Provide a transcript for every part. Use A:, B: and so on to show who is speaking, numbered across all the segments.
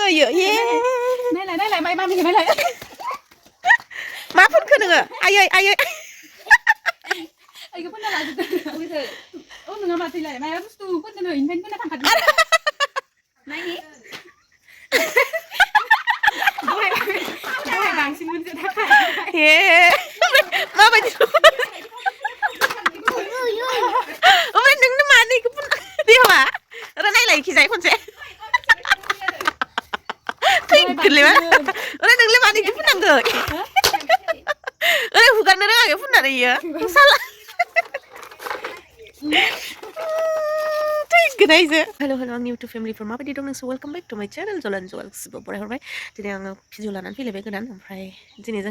A: यो ये
B: नायलाय माइ मामि नायलाय
A: मा फोनखो नोङो आयै आयै
B: आइखौ फोनना लाजोबदों औ नोङा माथोलाय माया बुस्थु फोनदों इनिफ्रायनो फोनना थांखादों नायनि दहाय बांसिन मोनसे थाखाय
A: ए माबायदि ओमफ्राय नोंनो मानो इखौ फोन देवा ओरै नायलाय इखिजाय खनसे थैगोनलै मा ओरै नोंलाय मानो इदि फोननांगौ ओरै हुगारनो रोङाखै फुननानै इयो साला थैगोन आइजो हेल' आंनि इउटुब फेमिलिफोर माबायदि दं नोंसोर वेलकाम बेक टु माय चेनेल जलान जल गासिबो बरायहरबाय दिनै आङो भिडिअ लानानै फैलायबाय गोदान ओमफ्राय दिनै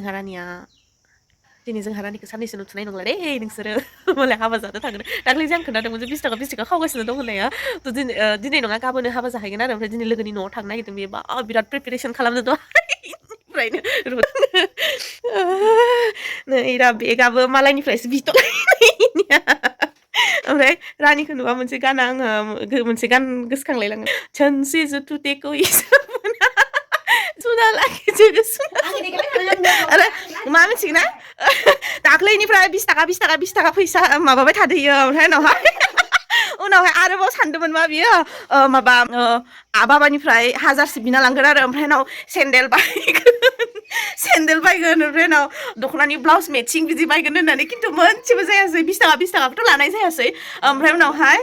A: जोंहा रानिखौ साननैसो नुथुनाय नंला दे नोंसोरो मालाय हाबा जानो थांगोन दाख्लै जों खोनादोंमोन जे 20 थाखा खावगासिनो दं होननाया थ' दिनै नङा गाबोनो हाबा जाहैगोन आरो ओमफ्राय दिनै लोगोनि न'आव थांनो नागिरदों बे बिराद प्रिपेरेसन खालामदों थ' नै रा बेगाबो मालायनिफ्रायसो बिथ'लायनायनिया ओमफ्राय रानिखौ नुबा मोनसे गाना आङो मोनसे गान गोसोखांलायलाङो छनसे जुथुतेको सुना लाखि जोङो आरो मा मिथिगोन ना दाख्लैनिफ्राय 20 थाखा फैसा माबाबाय थादोयो ओमफ्राय उनावहाय आरोबाव सानदोंमोन मा बियो माबा बाबानिफ्राय 1000सो बिना लांगोन आरो ओमफ्राय उनाव सेन्देल बायगोन ओमफ्राय उनाव दख'नानि ब्लाउस मेचिं बिदि बायगोन होननानै खिन्थु मोनसेबो जायासै 20 थाखाबोथ' लानाय जायासै ओमफ्राय उनावहाय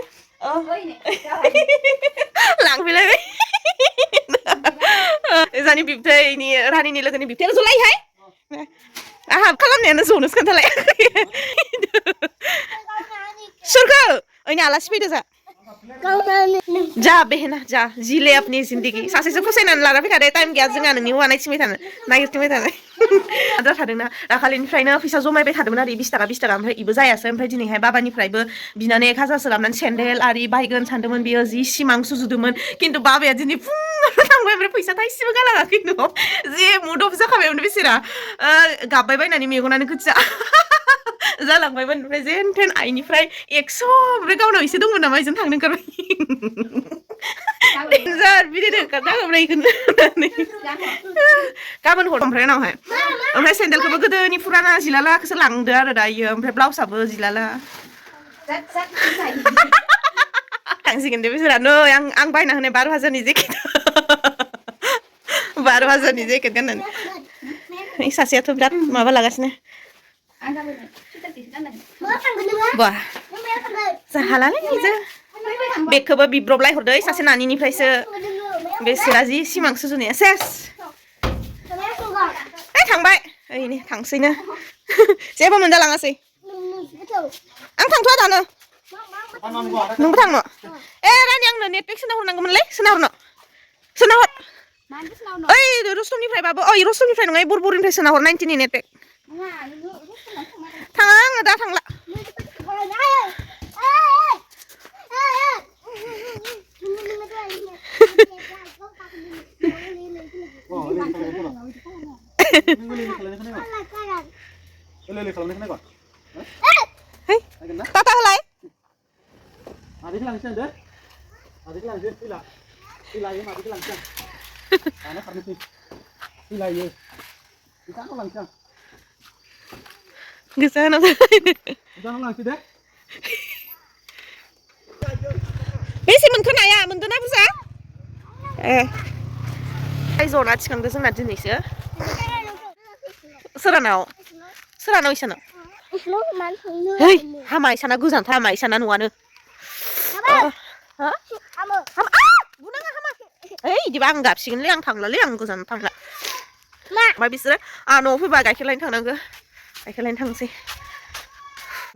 A: लांफैलायबाय जानि बिबथैनि रानिनि लोगोनि बिबथैया जलायहाय आहा खालामनायानो ज'नोसो खोन्थालाय सोरखो ओइनि आलासि फैदो जा बेहेना जा जिले अपनी जिंदगी सासेसो फसायनानै लाना फैखादे टाइम गैया जोंहा नोंनि हौवा नागिरथिंबाय थानो आद्रा थादोंना दाखालिनिफ्रायनो फैसा जमायबाय थादोंमोन आरो 20 थाखा ओमफ्राय इबो जायासै ओमफ्राय दिनैहाय बाबानिफ्रायबो बिनानै 1000सो लाबोनानै सेन्देल आरि बायगोन सानदोंमोन बियो जि सिमां सुजुदोंमोन खिन्थु बाबाया दिनै फुङावनो थांबाय ओमफ्राय फैसा थाइसेबो गालाङाखै न'आव जे मुड अफ जाखाबायमोन बिसोरा गाबबाय बायनानै मेगनानो गोजा जालांबायमोन ओमफ्राय जेन थेन आइनिफ्राय 100 ओमफ्राय गावनाव एसे दंमोन नामा इजों थांनो ओंखारबाय बिदिनो ओंखारदों ओमफ्राय इखौनो गाबोन हर ओमफ्राय सेन्देलखौबो गोदोनि फुराना जिलालाखौसो लांदो आरो दायो ओमफ्राय ब्लाउसाबो जिलाला थांसिगोन दे बिसोरा नै आं बायना होनाय 12,000नि जेकेट 12,000नि जेकेट गाननानै सासेयाथ' बिराद माबा लागासिनो बा जाहालालै इजो बेगखौबो बिब्रबलाय हरदो सासे नानिनिफ्रायसो बेसेरा जि सिमां सुजुनाया सेस थांबाय ओइनै थांसैनो जेबो मोनजालाङासै आं थांथ'आ दानो नोंबो थांनो रानि आंनो नेट पेक सोना हरनांगौमोनलै सोना हर ओइ रस्तमनिफ्रायबाबो रस्तमनिफ्राय नङा बरबरनिफ्राय सोना हर 90नि नेट पेक थाङा आङो दा थांला Tata होलाय
C: आदिखौ लांसै आं दे आदिखौ लांसै फैलायो मादिखौ लांसै आं दाना खारनोसै फैलायो बिथांखौ लांसै आं
A: गोजानाव
C: लांसै दे
A: बेसे मोनखो नाया मोनदोंना बुरजा जना थिखांदो जोंना दिनैसो सोरानाव इसानाव hey hama isana गोजानथार hama isana न'आनो बुनाङा hama hey इदिबा आं गाबसिगोनलै आं थांलालै आं गोजान थांला ओमफ्राय बिसोरो न'आव फैबा गाइखेर लायनो थांनांगौ गाइखेर लायनो थांसै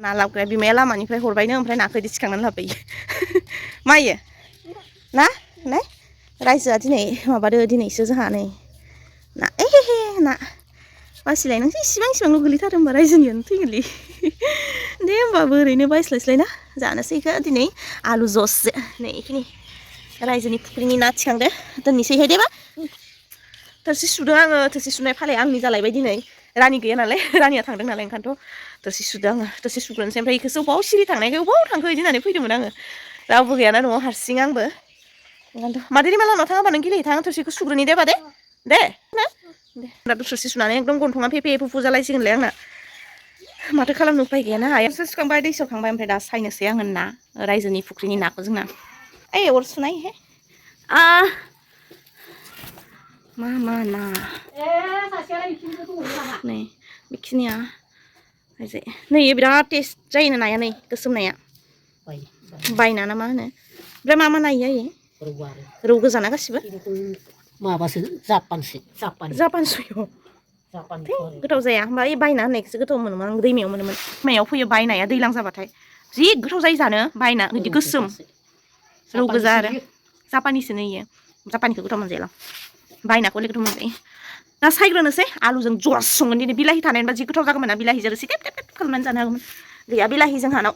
A: ना लाबोग्राया बिमाया लामानिफ्राय हरबायनो ओमफ्राय नाखौ इदि थिखांनानै लाबोयो मायो ना नाय रायजोआ दिनै माबादो दिनैसो जोंहा नै ना ना बासिलाय नोंसो इसिबांल' गोलैथारो होमबा रायजोनियानो थैगोनलै दे होमबाबो ओरैनो बायस्लायस्लाय ना जानोसैखो दिनै आलु जससो नै इखिनि रायजोनि फुख्रिनि ना थिखांदो दोननोसैहाय देबा थोरसि सुदों आङो थोरसि सुनाय फालाया आंनि जालायबाय दिनै रानि गैया नालाय रानिया थांदों नालाय ओंखायनोथ' थोरसि सुदों आङो थोरसि सुग्रोनोसै ओमफ्राय इखौसो अबाव सिरि थांनायखाय अबाव थांखो इदि होननानै फैदोंमोन आङो रावबो गैयाना न'आव हारसिं आंबो Mari malah nang thang apa nang gili thang thorsiखौ सुग्रोनि दे बादे दे ना दे दा थोरसि सुनानै एकदम गन्थङा फेफे फुफु जालायसिगोनलै आंना माथो खालामनो उपाय गैयाना हाया सुखांबाय दै सौखांबाय ओमफ्राय दा सायनोसै आङो ना रायजोनि फुख्रिनि नाखौ जोंना ओइ अर सुनाय हे मा ना नै बेखिनिया नै बिराद टेस्ट जायोना नाया नै गोसोम नाया बायना ना मा होनो ओमफ्राय मा नायो आयै रौ गोजाना गासिबो
D: माबासो
A: जापानसो गोथाव जाया होमबा ओइ बायना होननायखौसो गोथाव मोनोमोन आं दैमायाव मोनोमोन दैमायाव फैयो बायनाया दैज्लां जाबाथाय जि गोथाव जायो जानो बायना बिदि गोसोम रौ गोजा आरो जापानिसो इयो जापानिखौ गोथाव मोनजाया बायनाखौ गोथाव मोनजायो दा सायग्रोनोसै आलुजों जस संगोन दिनै बिलाहि थानायबा जि गोथाव जागौमोन ना बिलाहिजों रोसि टेप टेप टेप खालामनानै जानो हागौमोन गैया बिलाहि जोंहानाव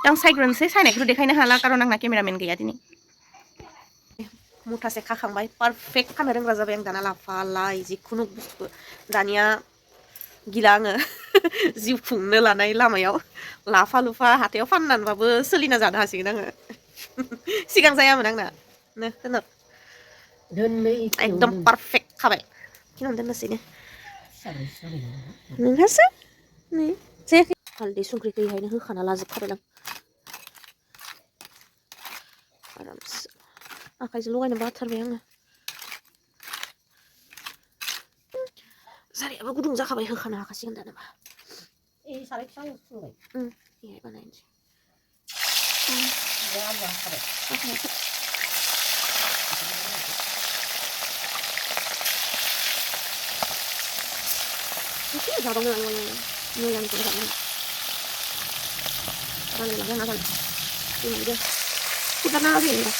A: आं सायग्रोनोसै सायनायखौथ' देखायनो हाला खारन आंना केमेरामेन गैया दिनै मुथासे खाखांबाय पारफेक्ट खानो रोंग्रा जाबाय आं दाना लाफा लाइ जिखुनु बुस्थु दानिया गिला आङो जिउ खुंनो लानाय लामायाव लाफा लुफा हाथायाव फाननानैबाबो सोलिना जानो हासिगोन आङो सिगां जायामोन आंना एकदम पारफेक्ट खाबाय खिनानै दोननोसै दे नोंहासो नै जायाखै हालदै संख्रिखौ इहायनो होखाना लाजोबखाबाय आं आरामसे आखाइजों लगायनो बाथारबाय आङो सारायाबो गुदुं जाखाबाय होखानो हाखासिगोन दानोबा बेहाय बानायनोसै एसे जाबावनो मोजांखौ जानो जालायलांगोन ना जालाय बेनिबो फुटारना होयो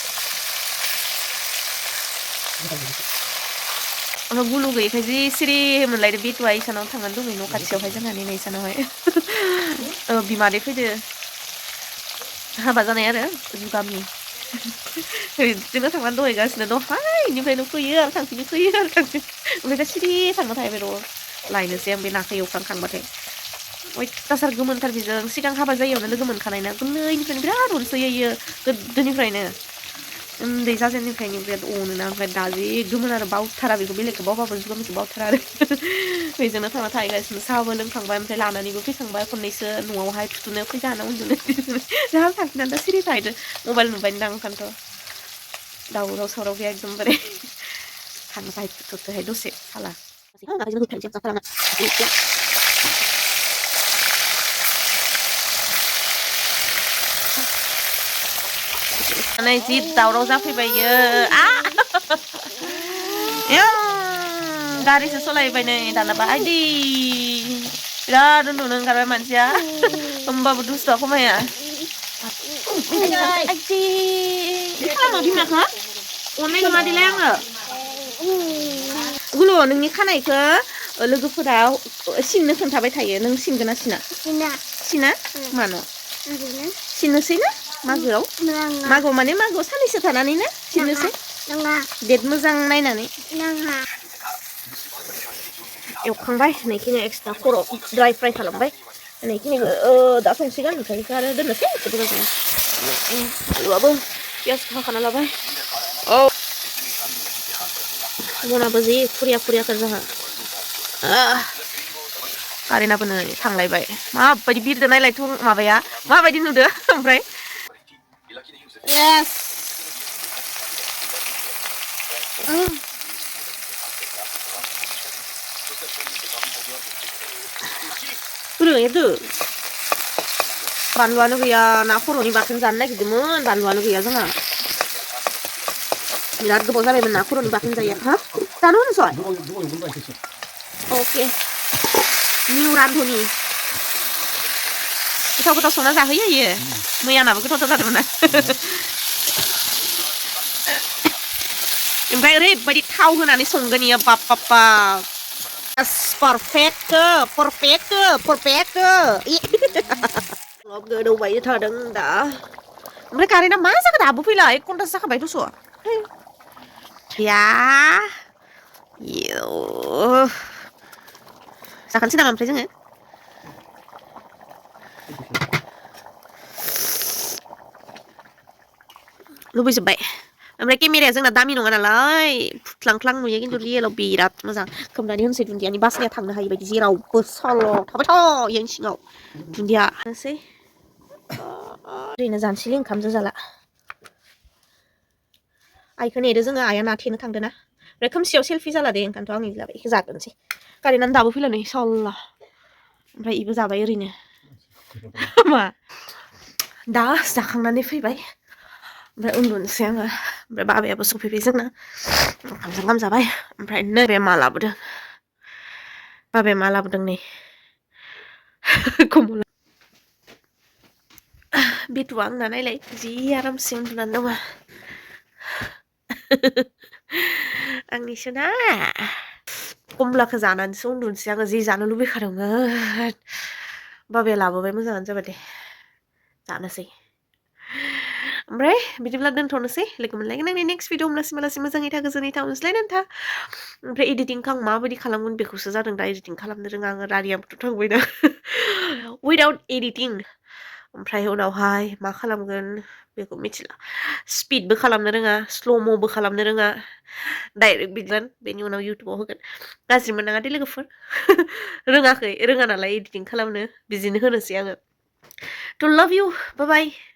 A: ओमफ्राय गुलु गैयैखाय जि सिरि मोनलायदो बेथुआ इसानाव थांनानै दंहै न' खाथियावहाय जोंहानि नै इसानावहाय बिमादै फैदो हाबा जानाय आरो जुगामि जोंनो थांनानै दंहैगासिनो दं हाय इनिफ्रायनो फैयो आरो थांफिनो फैयो आरो थांफिनो ओमफ्राय दा सिरि थांना थाहैबाय र' लायनोसै आं बे नाखौ एवफ्रामखांबाथाय अयथासार गोमोनथार बेजों सिगां हाबा जायैयावनो लोगो मोनखानाय ना गोरलैनिफ्रायनो बिराद अनसोयो इयो गोदोनिफ्रायनो उन्दै जाजेननिफ्रायनो बिराद अनोना ओमफ्राय दा जि गोमोन आरो बावथारा बेखौ बेलेगखौ बावबाबो जुगामिखौ बावथारा आरो बेजोंनो थांना थाहैगासिनो साहाबो लोंखांबाय ओमफ्राय लानानैबो फैखांबाय खननैसो न'आवहाय फुथुनो फैजाहाना उन्दुनो जोंहा थांफिननानै दा सिरि थाहैदो मबाइल नुबाय दां ओंखायनोथ' दावराव सावराव गैया एकदमबारे थांबाय फुथुथोहाय दसे साला नै जि दावराव जाफैबाय गारिसो सलायबाय नै दानाबा आइदि बिराद उन्दुनो ओंखारबाय मानसिया होमबाबो दुस्थुआ खमाया आइदि खालामो बिमाखौ अननाय नङा देलाय आङो गुलु नोंनि खानायखौ लोगोफोरा सिननो खोन्थाबाय थायो नों सिनगोन ना सिना सिना मानो सिननोसै ना मागोआव माने मागोआव साननैसो थानानै ना सिननोसै डेट मोजां नायनानै एवखांबाय नैखिनि एक्सट्रा खर' ड्राइ फ्राइ खालामबाय नैखिनिखौ दा संसिगोन ओमफ्राय आरो दोननोसै एसे बुरजा जाया आलुआबो पियासखौ हाखाना लाबाय औ बनाबो जि खुरियाखौ जोंहा कारेन्टआबो नै थांलायबाय माबायदि बिरदो नायलायथ' माबाया माबायदि नुदो ओमफ्राय yes itu banuanu gaya na खर'नि बाथोन जानो नागिरदोंमोन बानुआनो गैया जोंहा बिराद गोबाव जाबायमोन ना खर'नि बाथोन जाया हा जानो होनसय अके निउ रान्धनि गोथाव संना जाहोयो इयो मैयानाबो गोथाव जादोंमोन ना ओमफ्राय ओरैबायदि थाव होनानै संगोन इयो बाप बाप बाप perfect गोदौबाय थादों दा ओमफ्राय कारेन्टआ मा जाखो दाबो फैला 1 घन्टासो जाखाबाय दस' या जाखानोसै नामा ओमफ्राय जोङो लुबैजोब्बाय ओमफ्राय केमेराया जोंना दामि नङा नालाय फुथलांख्लां नुयो खिन्थु रियेलाव बिराद मोजां खोमनानै होनसै दुन्दियानि बासनाया थांनो हायि बायदि जेरावबो सल' थाबाय थायो सिङाव दुन्दिया नोसै ओरैनो जानोसैलै ओंखामजों जाला आइखौ नेदो जोङो आइया ना थेनो थांदों ना ओमफ्राय खोमसियाव सेल्फि जाला दे ओंखायनोथ' आं जाबाय बेखौ जागोनसै कारेन्टआनो दाबो फैला नै सल्ला ओमफ्राय इबो जाबाय ओरैनो मा दा जाखांनानै फैबाय ओमफ्राय उन्दुनोसै आङो ओमफ्राय बाबायाबो सफैबाय जोंना ओंखाम जाबाय ओमफ्राय नैबे मा लाबोदों बाबाया मा लाबोदों नै कमला बेथुआ आंना नायलाय जि आरामसे उन्दुनानै दङ आंनिसो ना कमलाखौ जानानैसो उन्दुनोसै आङो जि जानो लुबैखादोंमोन बाबाया लाबोबाय मोजाङानो जाबाय दे जानोसै ओमफ्राय बिदिब्ला दोनथ'नोसै लोगो मोनलायगोन आंनि नेक्स्ट भिडिअ होमब्लासिम मोजाङै था गोजोनै था अनज्लायनानै था ओमफ्राय एडिटिंखौ आं माबायदि खालामगोन बेखौसो जादों दा एडिटिं खालामनो रोङा आङो रानियाबोथ' थांबाय दा उइदाउट एडिटिं ओमफ्राय उनावहाय मा खालामगोन बेखौ मिथिला स्पिडबो खालामनो रोङा स्ल'म'बो खालामनो रोङा डाइरेक्ट बिगोन बेनि उनाव इउटुबाव होगोन गाज्रि मोननाङा दे लोगोफोर रोङा नालाय एडिटिं खालामनो बिदिनो होनोसै आङो to love you bye bye